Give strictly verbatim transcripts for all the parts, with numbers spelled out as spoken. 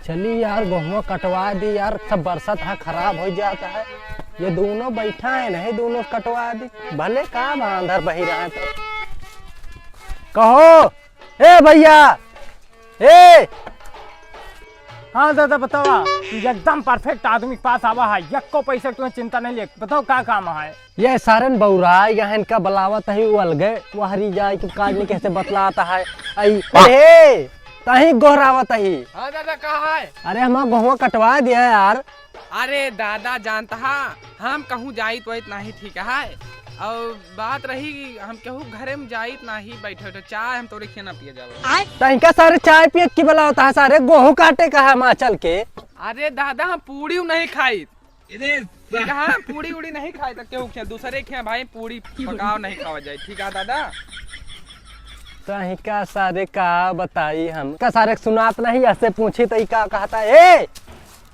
चली यार, गोहुआ कटवा दी यार, सब बरसत है, खराब होइ जात है। ये दोनों बैठा है, नहीं दोनों कटवा दी, भले का बा अंदर बही रहा है तो। कहो, ए भैया, ए। हाँ दादा, बतावा, तू एकदम perfect आदमी के पास आवा है, यक्को पैसा क तुम्हें चिंता नहीं ले, बताओ का काम है? ये सारन बौराय गहन का बलावत ही, वो अलगे वहरी जाए कि काज नहीं कैसे बतलात है। आई, वाह। ए, तही गोहरावत ही। हाँ दादा, का है? अरे, हमार गोहुआ कटवा दिया यार। अरे दादा, जानत हा, हम कहूँ जाइत वाइत नाही, ठीक है? और बात रही, हम कहूँ घरे में जाइत नाही, बैठे तो चाय हम तोरे खिया ना पिए जाओ। तहिका सारे चाय पिए की बलावत है, सारे गोहूँ काटे का है हमार चल के। अरे दादा, हम पूड़ी नहीं खाइत। ठीक है, पूड़ी उड़ी नहीं खाइत, केहू के दूसरे के भाई पूड़ी पकाओ नहीं खावा जाए, ठीक है दादा? तहिका सारे का बताई हम, का सारे के सुनात नहीं, ऐसे पूछी तो ई का कहता है? ए,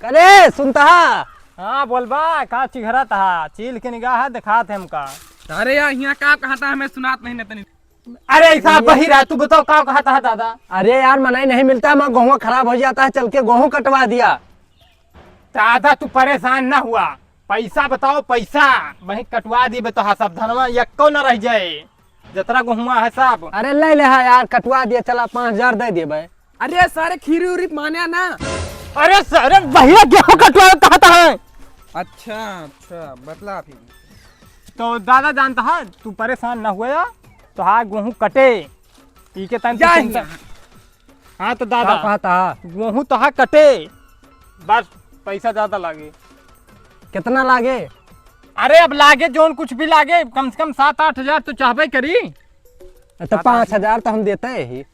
करे सुनता हा? हाँ बोलबा, का चिघरत हा? चील के निगाह है, दिखात है हमका। अरे यार, यहाँ का कहता है, हमें सुनात नहीं न तनी। अरे ऐसा बहिरा, तू बताओ का कहता है दादा? अरे यार, मनाई नहीं मिलता, हमारा गोहुआ खराब हो जाता है, चल के गोहूँ कटवा दिया। दादा तू परेशान ना हुआ, पैसा बताओ पैसा, वहीं कटवा दी बे, तोहा सब धनवा यक्को न रह जाए, जतरा गोहुआ है सब। अरे ले ले हा यार, कटवा दिया, चला पाँच हजार दे दिए बे। अरे सारे खीरी उरी माने ना। अरे सारे भैया गेहूं कटवा कहता है। अच्छा अच्छा, बतला फिर। तो दादा जानता है, तू परेशान ना हुआ, तोहार गोहूं कटे, ई के तन जा चिंता। हियाँ। हाँ तो दादा, का कहता? गोहूँ तोहार कटे, बस पैसा ज्यादा लागे। कितना लागे? अरे अब लागे जौन कुछ भी लागे, कम से कम सात आठ हजार तो चाहबे करी। तो सात आठ पाँच हजार तो हम देते ही।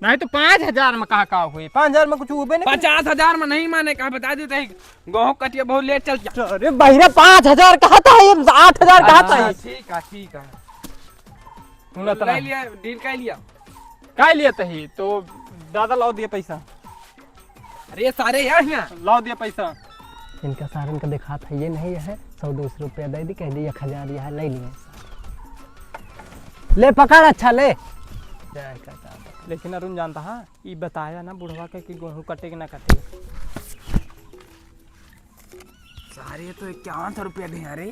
नहीं तो पाँच हजार में कहाँ का हुई, पाँच हजार में कुछ हुबे नहीं। पचास हजार में नहीं माने, कहा बता देते ही, गोहूँ कटिया बहुत लेट चल जा। अरे बहिरा, पाँच हजार कहता है, आठ हजार कहता है। अच्छा, ठीक है, ठीक है। सुना तो ले ना। लिया, डील कर लिया। का लिए तही? तो दादा लाओ दिए पैसा। अरे सारे यहाँ, यहाँ। लाओ दिए पैसा। इनका सारन का देखात है, ये नहीं है, सौ दो सौ रुपया दे दी, कह दी एक हजार यह है, ले लिए। ले पकड़, अच्छा ले। लेकिन अरुण जानता है, ई बताया ना बुढ़वा के कि गोहूँ कटे कि ना कटे। सारे तो इक्यावन सौ रुपया दे हैं रे।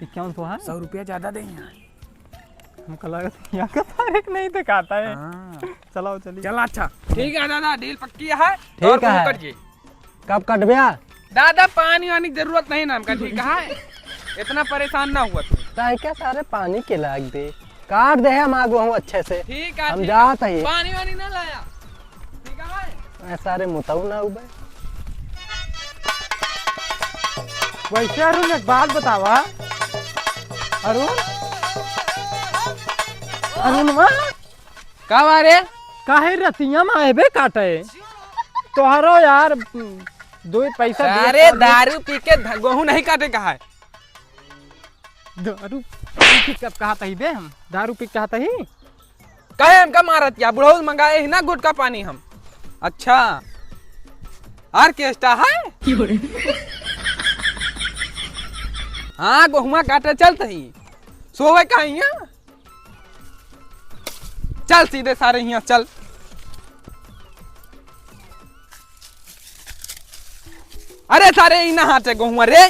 इक्यावन सौ है? सौ रुपया ज्यादा दे हैं। हमका लागत है, यहाँ का तारीख नहीं दिखाता है। हाँ। चलाओ, चलिए। चला, अच्छा। ठीक है दादा, डील पक्की है। ठीक और है। कब कटबे? दादा, पानी वानी की जरूरत नहीं ना हमका, ठीक है? इतना परेशान ना हुआ तू। ताई क्या सारे पानी के लाग दे? काट दे हम आग वहूँ अच्छे से। ठीक है, हम ठीक जात है। ही। पानी वानी ना लाया। ठीक है भाई। ए, सारे मुताऊ ना उबे। वैसे अरुण, एक बात बतावा। अरुण? अरुणवा? का बा रे? काहे रतिया में आएबे काटे? तोहरो यार, दो पैसा दिए अरे, तो दारू पी के ध-, गोहूँ नहीं काटे का है? दारू पी के कब कहत ही बे हम? दारू पी के कहत ही? काहे हमका मारत या? बुढ़ऊ मंगाए ही ना गुटखा पानी हम। अच्छा, ऑर्केस्ट्रा है? हाँ, गोहुआ काटे चलत ही। सोवे का हियाँ? चल सीधे सारे हियाँ चल। अरे सारे, ई ना हाथे गोहुआ रे।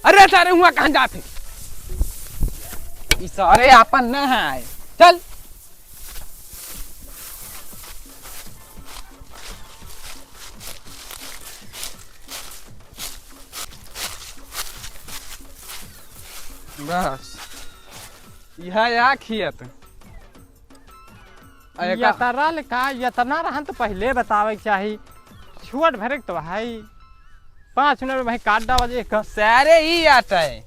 अरे सारे, हुआ कहाँ जात है? ई सारे आपन ना है। चल। बस, यह या खियत। आ, एका यतरा ले का, यतना रहन तो पहिले बतावे के चाही। छुअट भरे के तो भाई, पाँच मिनट में भाई काट डावा जे एक। सारे ई आटा है।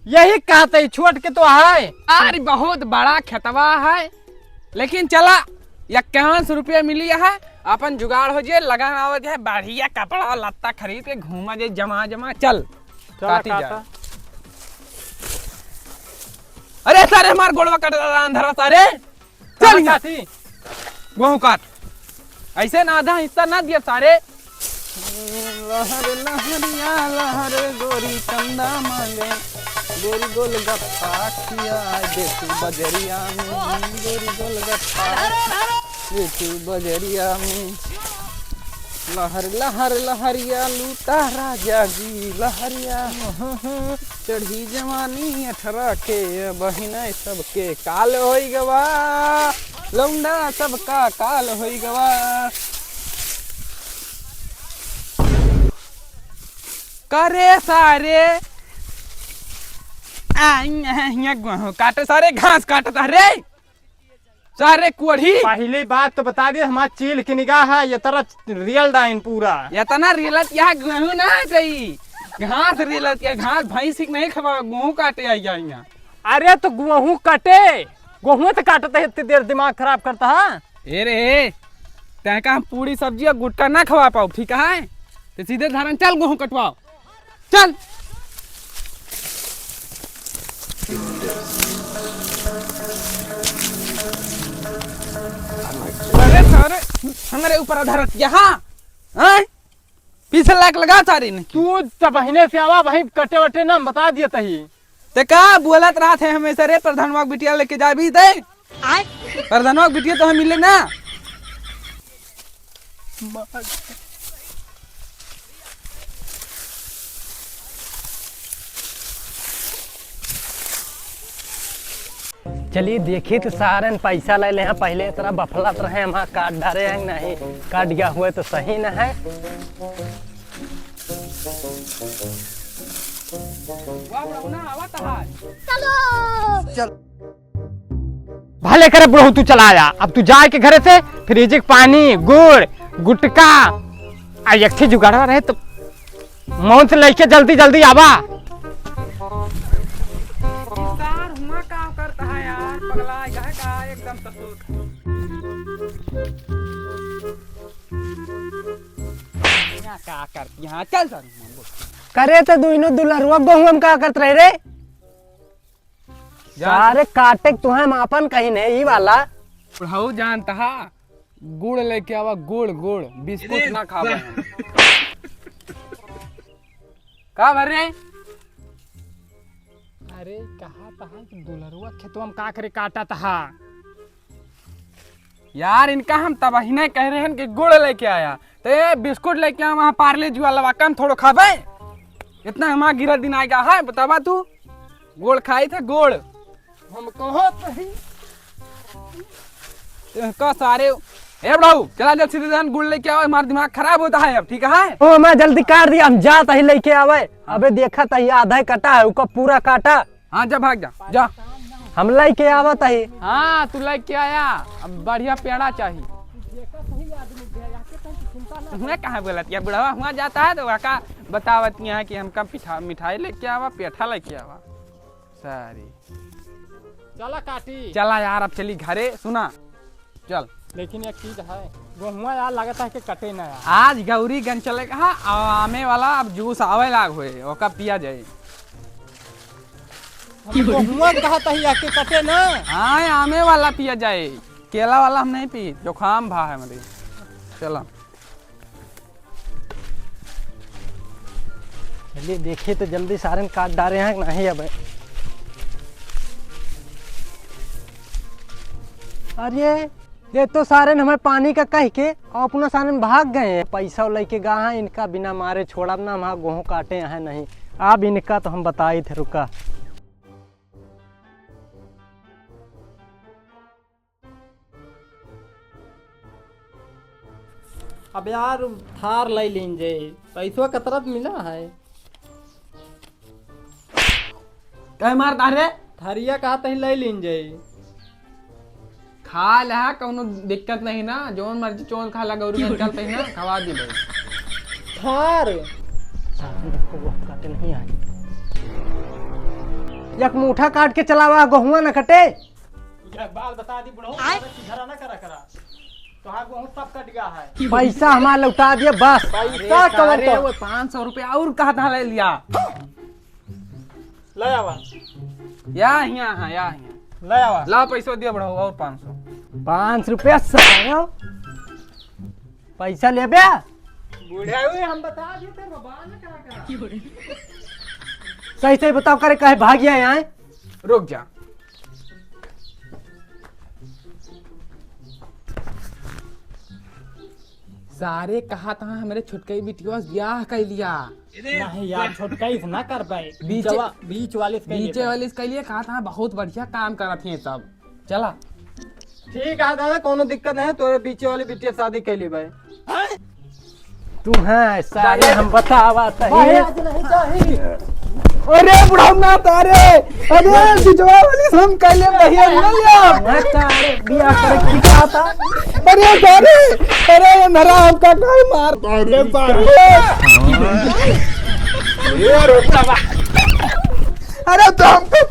यही कहते ही, छुअट के तो है। अरे, बहुत बड़ा खेतवा है, लेकिन चला, इक्यावन सौ रुपया मिली है, अपन जुगाड़ हो जे, लगन आवत है, बढ़िया कपड़ा लत्ता खरीद के घूमा जे, जमा जमा, चल। चला काटी काटा। जा। अरे सारे, हमार गोड़वा कट रहा अंधरा सारे। चल चला यहाँ। काटी। गोहूँ काट। ऐसे ना आधा हिस्सा ना दिया सारे। लहर लहरिया लहर गोरी चंदा मांगे। गोरी गोलगप्पा खिया दे तू बजरिया में, गोरी गोलगप्पा दे तू बजरिया में। लहर लहर लहरिया लूटा राजा जी लहरिया। चढ़ी जवानी अठारह के, बहिना सबके काल होई गवा, लौंडा सबका काल होई गवा। का रे सारे? आ, हियाँ, हियाँ गेहूं काटे सारे, घास काटता रे। सारे कोढ़ी। पहली बात तो बता दे, हमार चील की निगाह है, ये तरह रियल डाइन पूरा। इतना रियलत यहाँ गेहूं ना है गई, घास रियलत यहाँ, घास भैंस ही नहीं खवा, गेहूं काटे आई यहाँ। अरे तो गेहूं कटे, गेहूं तो काटते हैं, इतनी देर दिमाग खराब करता है। ए रे, तय का हम पूरी सब्जी और गुटखा ना खवा पाओ, ठीक है? तो सीधे धारन चल, गेहूं कटवाओ, चल। अरे सारे, हमारे ऊपर आधार रख दिया, हाँ? हैं? पीछे लाइक लगा सारे ने। तू तो बहिने से आवा, वहीं कटे वटे ना, हम बता दिए तही। ते का बोलत रहत है हमेशा रे, प्रधानवा के बिटिया लेके जाबी ते? आय। प्रधानवा के बिटिया तो हम मिले ना। चलिए देखी तो सारन पैसा ले ले हैं, पहले इतना बफलत रहे, हम काट डारे हैं नहीं, काट गया हुए तो सही न है। वाह, बुढ़ऊ ना, आवत है। चलो। चल। भले करे बुढ़ऊ तू चला आया, अब तू जाए के घरे से फ्रिज के पानी, गुड़, गुटखा, आ एक ठे जुगाड़वा रहे तो मौन से लइके जल्दी जल्दी आवा। सार हुआ का करता है यार, पगला है का एकदम ससुर। यहाँ का करती है? हाँ, चल सारू, मान बोल। करे तो दुइनो दुलहरुआ बहु हम का करत रहे रे? जा। सारे काटे के तुहे हम आपन कहीं नहीं, ई वाला। बुढ़ऊ जानता हा, गुड़ लेके आवा, गुड़, गुड़, बिस्कुट अरे ना खावा। का भर रे? अरे, कहा तहा कि दुलरुआ खेतवा में का करे काटा तहा? यार, इनका हम तबहिने कह रहे हैं कि गुड़ लेके आया, तो ये बिस्कुट लेके आया, वहाँ पार्ले जी वाला कम थोड़ो खाबे। इतना हमारा गिरा दिन आएगा है, बतावा तू। गुड़ खाई थे, गुड़। हम कहो तही। इनका सारे, ए बुढ़ऊ, चला जल्दी से गुड़ लेके आओ, हमारा दिमाग खराब होता है अब, ठीक है? ओ, मैं जल्दी काट दिया, हम जात ही लेके आवे। अबे देखा तही आधा ही कटा है, उका पूरा काटा। हाँ, जा भाग जा, जा। हम लेके आवत ही। हाँ, तू लेके आया, अब बढ़िया पेड़ा चाही। हुआ कहाँ बोलत या बुढ़वा, हुआ जाता है तो वहाँ का बतावत यहाँ कि हमका पिठा-, मिठाई लेके आवा, पेठा लेके आवा। सारी। चला काटी। चला यार, अब चली घरे, सुना। चल। लेकिन एक चीज है, गोहुआ यार लगता है कि कटे ना यार। आज गौरी गंज चले कहा, आ-, आमे वाला अब जूस आवे लाग होए, ओका पिया जाए। हम गोहुआ कहत ही कि कटे ना। हाँ, आमे वाला पिया जाए, केला वाला हम नहीं पी, जुकाम भा है मरी। चला। चलिए, देखिए तो जल्दी सारन काट डारे हैं कि नहीं अब। अरे, ये तो सारन हमें पानी का कह के और अपना सारन भाग गए हैं। पैसा लेके गा हैं, इनका बिना मारे छोड़ब ना, हम गोहूँ काटे हैं नहीं। अब इनका तो हम बताई थे, रुका। अब यार, थार ले लीन जे, पैसवा कतरत मिला है। कहे मारता रे? थरिया कहा तही ले लीन जे। खा ला, कौनो दिक्कत नहीं ना, जौन मर्जी चोल खा ला, गौरी में चलते ही ना, खवा दी भाई। थार। सामने को वो काटे नहीं आए। एक मुठा काट के चलावा, गोहुआ न कटे। एक बात बता दी बुढ़ऊ, आय? ज्यादा किधरा ना करा करा। तोहार गोहूं सब कट गया है। पैसा हमार लौटा दिए बस। पैसा अरे कौन सारे, तो? वो पाँच सौ रुपया और कहा था ले लिया। ले आवा। या हिया, हाँ, या हिया। ले आवा। ला पैसा दिया बुढ़ऊ और पाँच सौ। पाँच रुपया सारा। पैसा लेबे? बुढ़ऊ, हम बता देते, बाबा ने कहा कहा। सही सही बताओ करे, काहे भाग गया यहाँ? रुक जा। सारे कहा था हमरे छोटकई बिटिया से ब्याह कर लिया। नहीं यार, छोटकई से ना कर पाए। बीचे, बीचवा-, बीच वाले से कर बीचे लेबे। वाले से कर लिए, कहा था बहुत बढ़िया काम करत हैं सब। चला। ठीक है दादा, कोनो दिक्कत नहीं, तोरे बीचे वाले बिटिया से शादी कर लेबे। तू है सारे, हम बतावा सही। भाई, आज नहीं चाहिए। अरे बुढ़ौना तारे, अरे बिचवा वाली से हम कहले भैया न लिया। मैं तारे बिया करे की कहा था। अरे तारे, अरे ये नरा हमका कोई मार। अरे बाप रे। अरे तो हमको